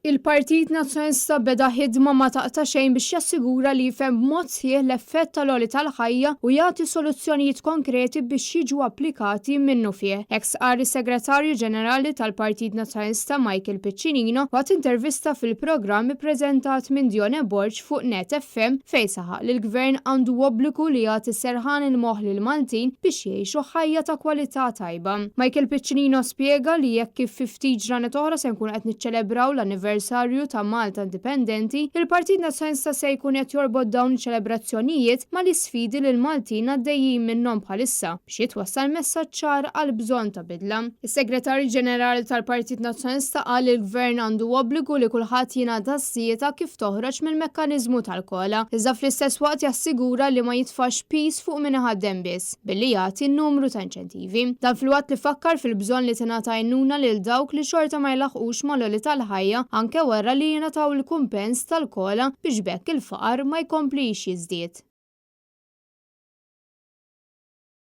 Il-Partit Nazzjonalista beda ħidma ma taqta' xejn biex jassigura li jifhem b'mod sħiħ l-effett tal-għoli tal-ħajja u jagħti soluzzjonijiet konkreti biex jiġu applikati minnufih. Hekk stqarr is-Segretarju Ġenerali tal-Partit Nazzjonalista Michael Piccinino waqt intervista fil-programm ippreżentat minn Dione Borg fuq Net FM fejn saħaq li l-Gvern għandu obbligu li jagħti serħan il-moħħ lill-Maltin biex jgħixu ħajja ta' kwalità tajba. Michael Piccinino spjega li jekk kif fi ftit ġranet oħra se nkunu qed niċċelebraw l-anniversarju ta' Malta Indipendenti, il-Partit Nazzjonalista se jkun qed jorbot dawn iċ-ċelebrazzjonijiet mal-isfidi li l-Maltin għaddejjin minnhom bħalissa biex jitwassal messaġġ ċar għall-bżonn ta' bidla. Is-Segretarju Ġenerali tal-Partit Nazzjonalista qal li l-Gvern għandu obbligu li kulħadd jingħata s-sjieda kif toħroġ mill-mekkaniżmu tal-COLA, iżda fl-istess waqt jassigura li ma jitfax piż fuq min iħaddem biss, billi jagħti numru ta' inċentivi. Dan filwaqt li fakkar fil-bżonn li tingħata għajnuna lil dawk li xorta ma jlaħħqux mal-għoli tal-ħajja anke wara li jingħataw il-kumpens tal-COLA biex b'hekk il-faqar ma jkomplix jiżdied.